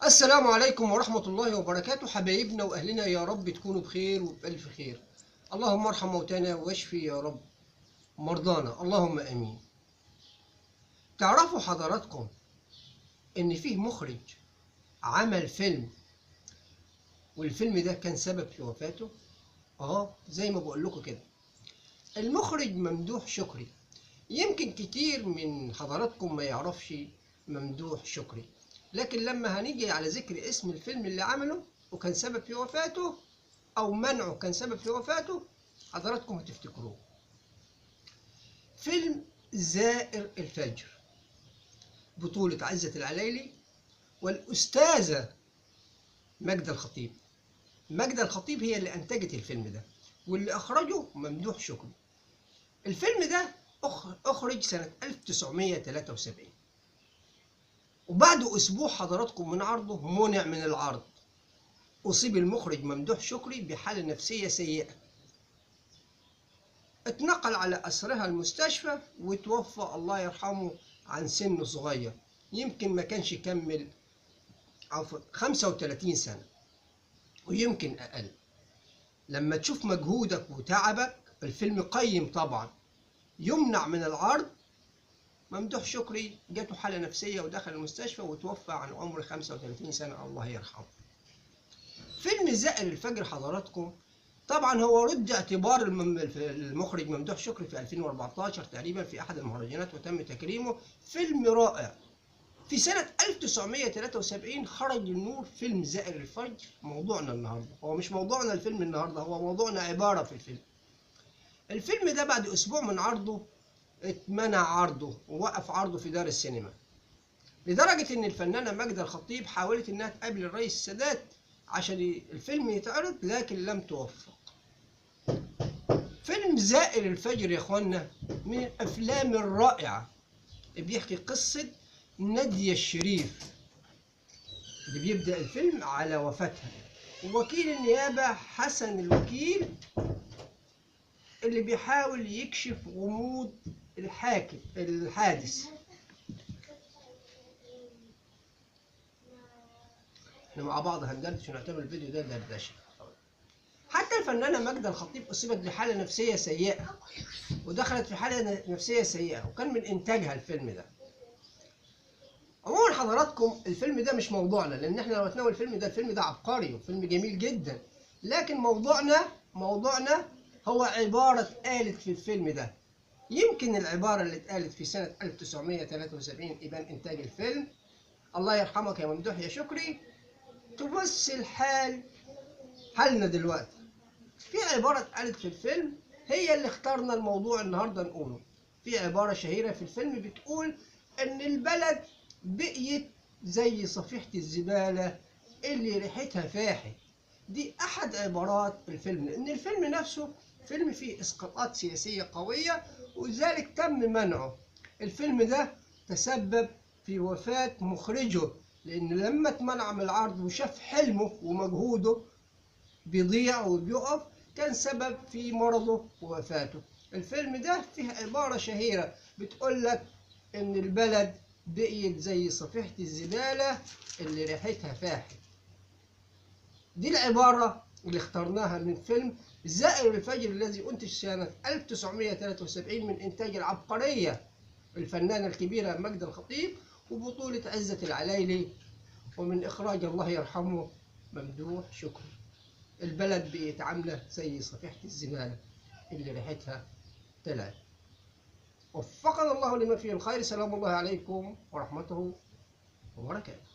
السلام عليكم ورحمة الله وبركاته. حبايبنا وأهلنا، يا رب تكونوا بخير وبألف خير. اللهم ارحم موتانا واشفي يا رب مرضانا، اللهم آمين. تعرفوا حضراتكم إن فيه مخرج عمل فيلم، والفيلم ده كان سبب في وفاته؟ زي ما بقول لكم كده، المخرج ممدوح شكري. يمكن كتير من حضراتكم ما يعرفش ممدوح شكري، لكن لما هنيجي على ذكر اسم الفيلم اللي عمله وكان سبب في وفاته أو منعه كان سبب في وفاته، حضراتكم هتفتكروه. فيلم زائر الفجر، بطولة عزت العلايلي والأستاذة ماجدة الخطيب. ماجدة الخطيب هي اللي أنتجت الفيلم ده، واللي أخرجه ممدوح شكري. الفيلم ده أخرج سنة 1973، وبعد أسبوع حضراتكم من عرضه منع من العرض. أصيب المخرج ممدوح شكري بحالة نفسية سيئة، اتنقل على أسرها المستشفى وتوفى الله يرحمه عن سن صغير، يمكن ما كانش يكمل 35 سنة ويمكن أقل. لما تشوف مجهودك وتعبك، الفيلم قيم طبعا، يمنع من العرض. ممدوح شكري جاته حالة نفسية ودخل المستشفى وتوفى عن عمر 35 سنة، الله يرحمه. فيلم زائر الفجر حضراتكم طبعا هو رد اعتبار المخرج ممدوح شكري في 2014 تقريبا في أحد المهرجانات وتم تكريمه. فيلم رائع. في سنة 1973 خرج للنور فيلم زائر الفجر، موضوعنا النهارده. هو مش موضوعنا الفيلم النهارده، هو موضوعنا عبارة في الفيلم. الفيلم ده بعد أسبوع من عرضه اتمنع عرضه ووقف عرضه في دار السينما، لدرجة إن الفنانة ماجدة الخطيب حاولت إنها تقابل الرئيس السادات عشان الفيلم يتعرض، لكن لم توفق. فيلم زائر الفجر يا إخوانا من الأفلام الرائعة، اللي بيحكي قصة نادية الشريف اللي بيبدأ الفيلم على وفاتها، ووكيل النيابة حسن الوكيل اللي بيحاول يكشف غموض الحاكم الحادث. احنا مع بعض هندردش ونعتبر الفيديو ده دردشة. حتى الفنانة ماجدة الخطيب اصيبت بحاله نفسية سيئه ودخلت في حاله نفسية سيئه، وكان من انتاجها الفيلم ده. عموما حضراتكم الفيلم ده مش موضوعنا، لان احنا لو هنتناول الفيلم ده، الفيلم ده عبقري وفيلم جميل جدا، لكن موضوعنا هو عبارة اتقالت في الفيلم ده. يمكن العبارة اللي اتقالت في سنة 1973 إبان إنتاج الفيلم، الله يرحمك يا ممدوح يا شكري، تمثل حالنا دلوقتي. في عبارة اتقالت في الفيلم هي اللي اخترنا الموضوع النهاردة نقوله. في عبارة شهيرة في الفيلم بتقول إن البلد بقيت زي صفيحة الزبالة اللي ريحتها فاحت. دي أحد عبارات الفيلم، لأن الفيلم نفسه فيلم فيه إسقاطات سياسية قوية، ولذلك تم منعه. الفيلم ده تسبب في وفاة مخرجه، لأن لما اتمنع من العرض وشاف حلمه ومجهوده بيضيع وبيقف، كان سبب في مرضه ووفاته. الفيلم ده فيه عبارة شهيرة بتقول لك إن البلد بقيت زي صفيحة الزبالة اللي ريحتها فاحت. دي العبارة اللي اخترناها من فيلم زائر الفجر الذي أنتج سنة 1973 من إنتاج العبقرية الفنانة الكبيرة ماجدة الخطيب وبطولة عزت العلايلي، ومن إخراج الله يرحمه ممدوح شكري. البلد بقت عاملة زي صفيحة الزبالة اللي ريحتها طلعت. وفقنا الله لما فيه الخير. سلام الله عليكم ورحمته وبركاته.